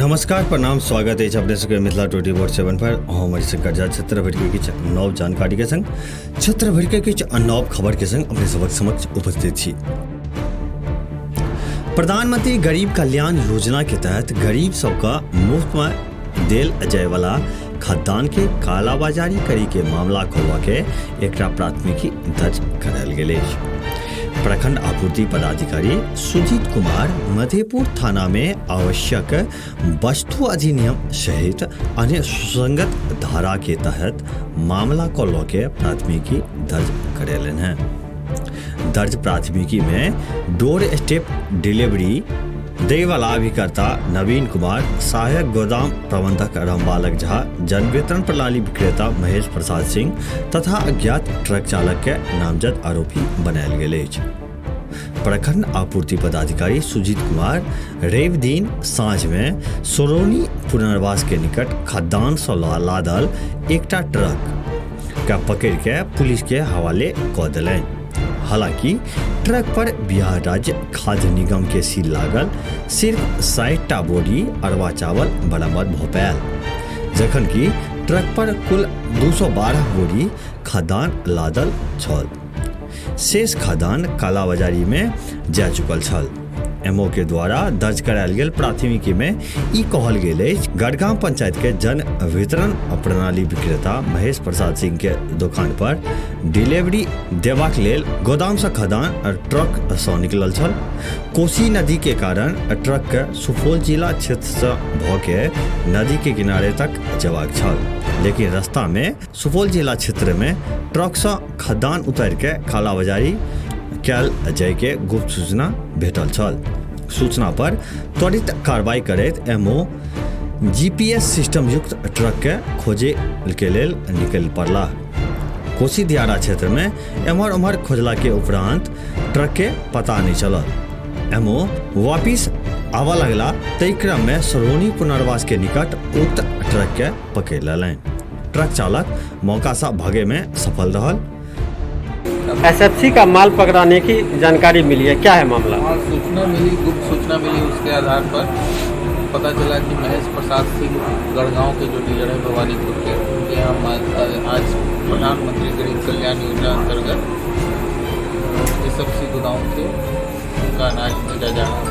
नमस्कार, प्रणाम, स्वागत अछि अपने सबके मिथिला 24/7 पर। हम हरिशंकर झा क्षेत्र भरिके किछु नव जानकारी के संग, क्षेत्र भरिके किछु नव खबर के संग अपने सबक समक्ष उपस्थित छी। प्रधानमंत्री गरीब कल्याण योजना के तहत गरीब सबके मुफ्त में देल जाय वाला खाद्यान्न के कालाबाजारी करी के मामला खोलवा के एकटा प्राथमिकी दर्ज करायल गेल अछि। प्रखंड आपूर्ति पदाधिकारी सुजीत कुमार मधेपुर थाना में आवश्यक वस्तु अधिनियम सहित अन्य सुसंगत धारा के तहत मामला को लऽ के प्राथमिकी दर्ज करेलनि हैं। दर्ज प्राथमिकी में डोर स्टेप डिलीवरी दैवाला अभिकर्ता नवीन कुमार, सहायक गोदाम प्रबंधक रामबालक झा, जन वितरण प्रणाली विक्रेता महेश प्रसाद सिंह तथा अज्ञात ट्रक चालक के नामजद आरोपी बनायल गेल अछि। प्रखंड आपूर्ति पदाधिकारी सुजीत कुमार रवि दिन साँझ में सोरौनी पुनर्वास के निकट खाद्यान्न सँ लादल एकटा ट्रक के पकड़ के पुलिस के हवाले कऽ देलनि। हालांकि ट्रक पर बिहार राज्य खाद्य निगम के सील लागल सिर्फ 60 टा बोरी अरवा चावल बरामद भऽ पायल, जखन कि ट्रक पर कुल 212 बोरी खाद्यान्न लादल छल। शेष खाद्यान्न कालाबाजारी में जा चुकल छल। एमओ के द्वारा दर्ज करायल गेल प्राथमिकी में ई कहल गेल अछि, गढ़गांव पंचायत के जन वितरण प्रणाली विक्रेता महेश प्रसाद सिंह के दुकान पर डिलीवरी देबाक लेल गोदाम से खाद्यान्न ट्रक से निकलल छल। कोसी नदी के कारण ट्रक के सुपौल जिला क्षेत्र से भ के नदी के किनारे तक जेबाक छल, लेकिन रास्ता में सुपौल जिला क्षेत्र में ट्रक से खाद्यान्न उतारि के कालाबाजारी कयल जाय के गुप्त सूचना भेटल छल। सूचना पर त्वरित कार्रवाई करैत एमओ जीपीएस सिस्टम युक्त ट्रक के खोजे के लेल निकलि पड़ला। कोसी दियारा क्षेत्र में एम्हर ओम्हर खोजला के उपरांत ट्रक के पता नहीं चलल। एमओ वापिस आबऽ लगला, ताहि क्रम में सरोनी पुनर्वास के निकट उक्त ट्रक के पकड़ि लेलनि। ट्रक चालक मौका से भागे में सफल रहल। एसएफसी का माल पकड़ाने की जानकारी मिली है, क्या है मामला? हाँ, सूचना मिली, गुप्त सूचना मिली, उसके आधार पर पता चला कि महेश प्रसाद सिंह गढ़गांव के जो डीलर है भवानीपुर के, उनके यहाँ आज प्रधानमंत्री गरीब कल्याण योजना अंतर्गत एसएफसी गोदाम से उनका अनाज भेजा जा रहा है।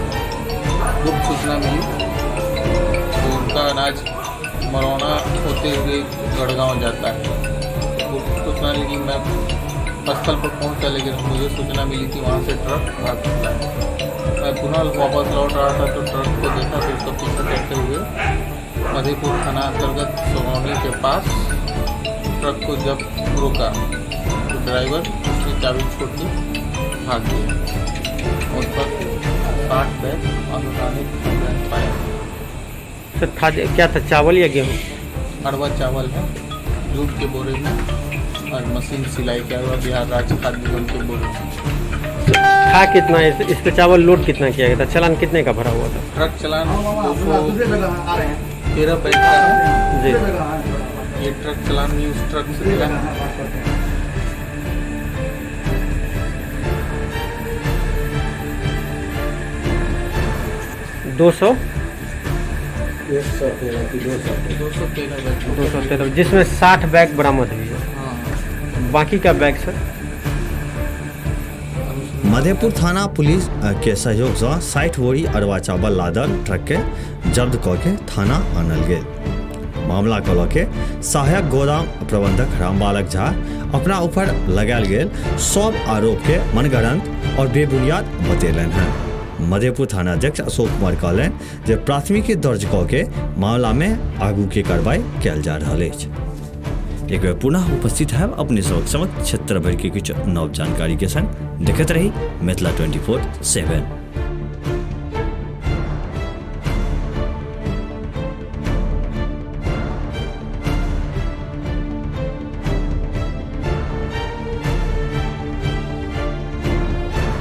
गुप्त सूचना मिली तो उनका अनाज मरौना होते हुए गढ़गांव जाता है। गुप्त सूचना लगी, मैं स्थल पर पहुंचा, लेकिन मुझे सूचना मिली कि वहां से ट्रक भाग चुका है। मैं पुनः वापस लौट रहा था तो ट्रक को देखा, तो उसका पीछा करते हुए मधेपुर थाना अंतर्गत सोहनी के पास ट्रक को जब रोका तो ड्राइवर उसकी चाबी छोड़ के भाग गया। उस पर 60 बैग अनुदानित खाद्यान्न पाया। सर, था क्या था, चावल या गेहूँ? अरवा चावल है, जूट के बोरे में और मशीन सिलाई किया हुआ बिहार राज्य खाद्य निगम के बोरे में। था कितना इस पे चावल लोड कितना किया गया था, चालान कितने का भरा हुआ था? ट्रक चलान 213 बैग का है जी। ये ट्रक चलान भी उस ट्रक से मिला। दो सौ 213 बैग, 213, जिसमें 60 बैग बरामद हुई है। हाँ। बाकी का बैग सर? मधेपुर थाना पुलिस के सहयोग से 60 बोरी अरवा चावल लादल ट्रक के जब्त कऽ के थाना आनल गेल। मामला के लऽ के सहायक गोदाम प्रबंधक रामबालक झा अपना ऊपर लगायल गेल सब आरोप के मनगढ़ंत और बेबुनियाद बतेलनि हैं। मधेपुर थाना अध्यक्ष अशोक कुमार कहलनि जे प्राथमिकी दर्ज कऽ के मामला में आगू के कार्रवाई कयल जा रहल अछि। एक बेर पुनः उपस्थित है अपने सबक समक्ष क्षेत्र भर के किछु नव जानकारी के संग। देखैत रही मिथिला 24/7।